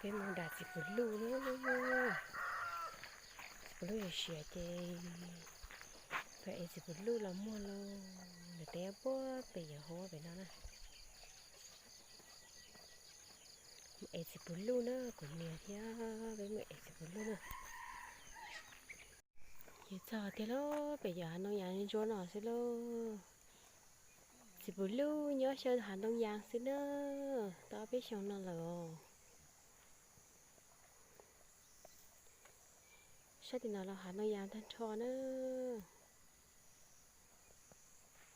Peb mus dam txiv puv luj na. Txiv puv luj siav siav ces peb ev txiv puv luj los muag lauj. Lawv tias puag pem yawm hauv pem no na. Mus ev txiv puv luj na, kuv niam thiab peb mus ev txiv puv luj na. Ces txog tiag lauj, pem yawm hav ntoo yas ntsuab no xwb lauj. Txiv puv luj nyob xyaw hav ntoo yas xwb na, tau ob peb xyoos no lawm. Sab tim no los hav ntoo yas tag nrho na.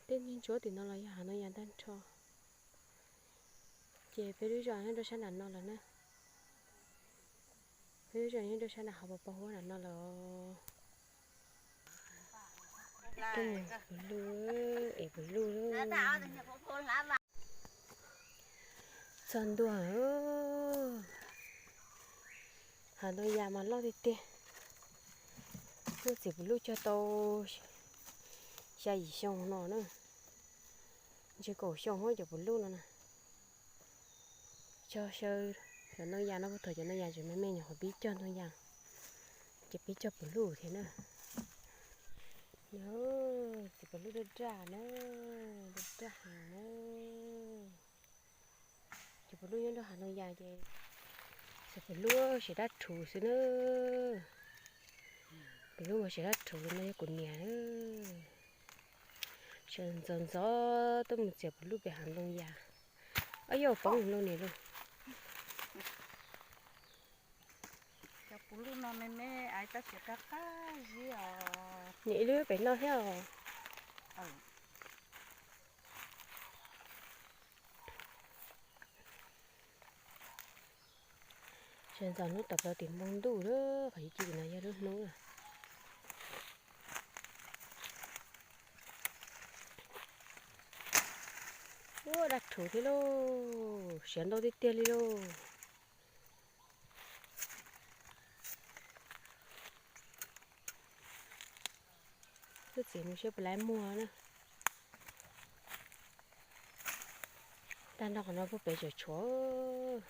Tej ntsuab tim no los yog hav ntoo yas tag nrho. Ces peb lub zos nyob rau sab nram no lawm na. Peb lub zos nyob rau sab nram hauv paus paus huab nram no lawm. Tuaj mus puv luj, es puv luj. Txog ntua, hav ntoo yas mas loj tiag tiag. Lub txiv puv luj cog tau xya yim xyoo no na. Ntshe kaum xyoo cov puv luj no na. Cog xyaw cov ntoo yas no, puag thaum cov ntoo yas tseem me me nyuam qhuav pib cog ntoo yas, ces pib cog puv luj thiab na. Yog txiv puv luj daj daj na, daj daj heev na. Cov puv luj nyob rau hav ntoo yas ces txiv puv luj siav dab rhuv xwb na. Puv luj mas siav dab rhuv no yog kuv niam na. Sawv ntxov ntxov tuaj mus txiav puv luj pem hav ntoo yas. Ob yog poob lauj niam lauj. Cov puv luj no me me ais tab sis qab qab zib os. Niam ib lub pem no thiab os. Sawv ntxov hnub tom plaws tim npoo ntuj lawm, qhov ci ci no yog lub hnub. Ua dab rhuv thiab lauj, siav ntau tiag tiag li lauj. Twb txiv mus seb puas laiv muag na. Tag nrho qhov no puag pem tseem tshuav,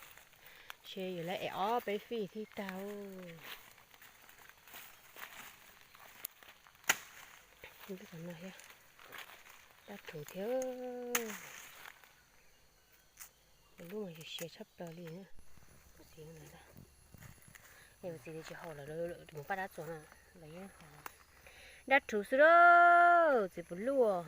ces yuav laiv ev ob peb fij thiaj tag. Qhov no thiab, dab rhuv thiab. Puv luj mas siav tshaj plaws li. Txiv tsis haus lawm, mus paj dab txuas no. Dab rhuv xwb lauj, txiv puv luj.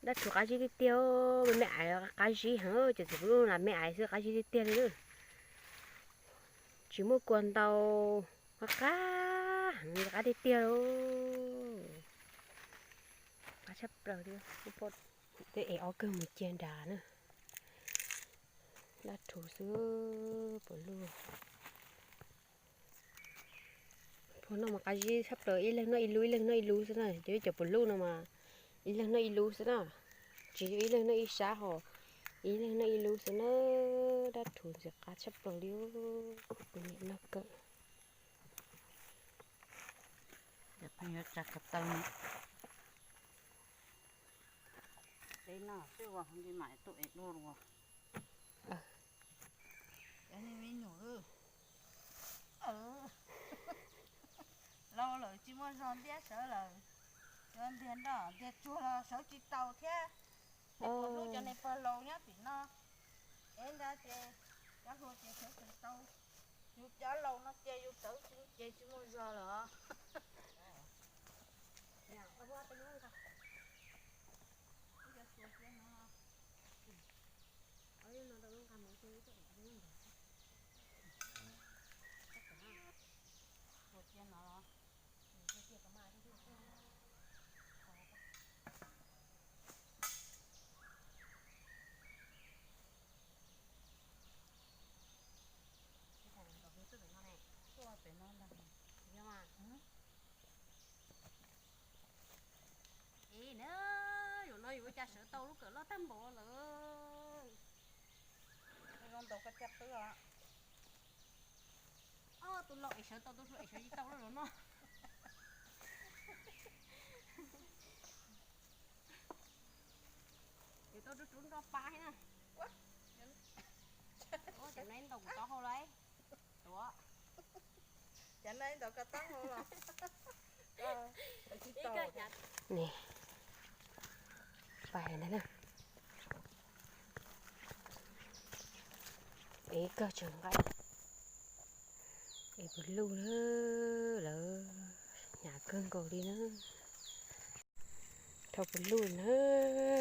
Dab rhuv qab zib tiag tiag, me me ais qab zib heev, cov txiv puv luj no me ais xwb qab zib tiag tiag li. Tsis muaj kua ntau, qab qab heev, qab tiag tiag lauj. Qab tshaj plaws li. Twb ev ob kawg mus cia nrad na. Dab rhuv xwb puv luj. Phua noj mas qab zib tshaj plaws, ib leeg noj ib lub ib leeg noj ib lub xwb na. Cov ib cov puv luj no mas ib leeg noj ib lub xwb na. Tsis yog ib leeg noj ib sab ho, ib leeg noj ib lub xwb na. Dab rhuv ntxim qab tshaj plaws li. Kuv niam noj kawg. Cov pheej yuav tsa ko taw no. Peb noj xwb ua li mam tuaj ev dua los. Cov niag me nyuam, laus lawm tsis muaj zog ntiab sawv lawm. Cov ntiag nroj ntiag tsuag los sawv tsis tau thiab. Ua lub cov niag pawg laus nyob tim no. Ev ntawd ces cov hluas ces sawv tsis tau. Yus cov laus no ces yus sawv tsis, ces tsis muaj zog lawm. Ib na, yus no yus ua cas sawv tau lub kawm loj tag npaum lawm. Zoo ntaus koj caj qwb os. Ob tug laus es sawv tau, tus hluas es sawv tsis tau lawm no. Ces tau rub rub nroj pab thiab na. Nim, pais ntag na. Ev kawg tseem nqaij. Ev puas luj na, lawv hnyav kawg nkaus li na. Thauj puas luj na,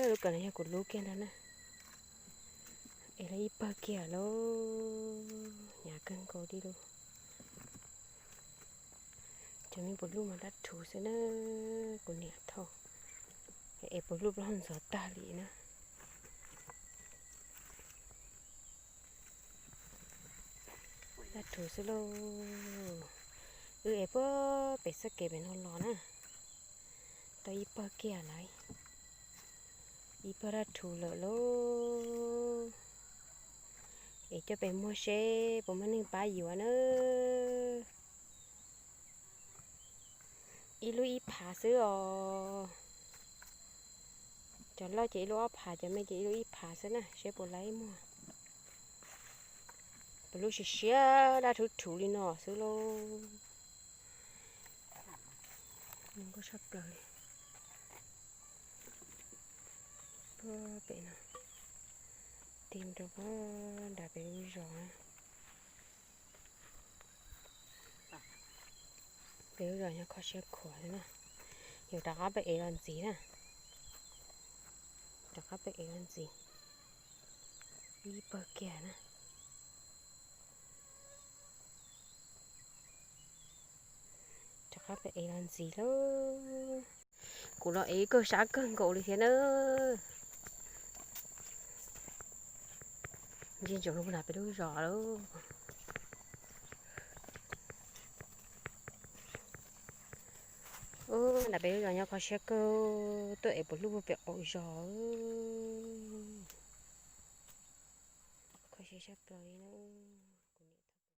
lub kawm no yog kuv lub kiag ntag na. Ev lawv ib pawg kiag lauj, hnyav kawg nkaus li lauj. Cov me puas luj mas dab rhuv xwb na, kuv niam thauj. Ev puas luj plaub hau ntxuav tag li na. Dab rhuv xwb lauj. Wb ev puag pem txoj kev pem no los na, tau ib pawg kiag lawm, ib pawg dab rhuv lawm lauj. Es coj pem muag seb puas muaj neeg pab yuav na. Ib lub ib phav xwb os. Cov loj ces ib lub ob phav, cov me ces ib lub ib phav xwb na, seb puas laib muag. Puas luj siav siav dab rhuv rhuv li no xwb lauj. Zoo nkauj tshaj plaws li. Puag pem no, tig rau puag nram pem lub zos na. Pem lub zos nyob kho siab khuav xwb na. Yuav rov qab pem ev los ntxiv na. Rov qab pem ev los ntxiv. Ib pawg kiag na. Rov qab pem ev los ntxiv lauj. Kuv los ev kawg sab kawg nkaus li thiab na. Ntsia ntsoov rau nram pem lub zos lauj. Ub, nram pem lub zos nyob kho siab kawg, tuaj ev puas luj pem qaum zos. Kho siab tshaj plaws li na.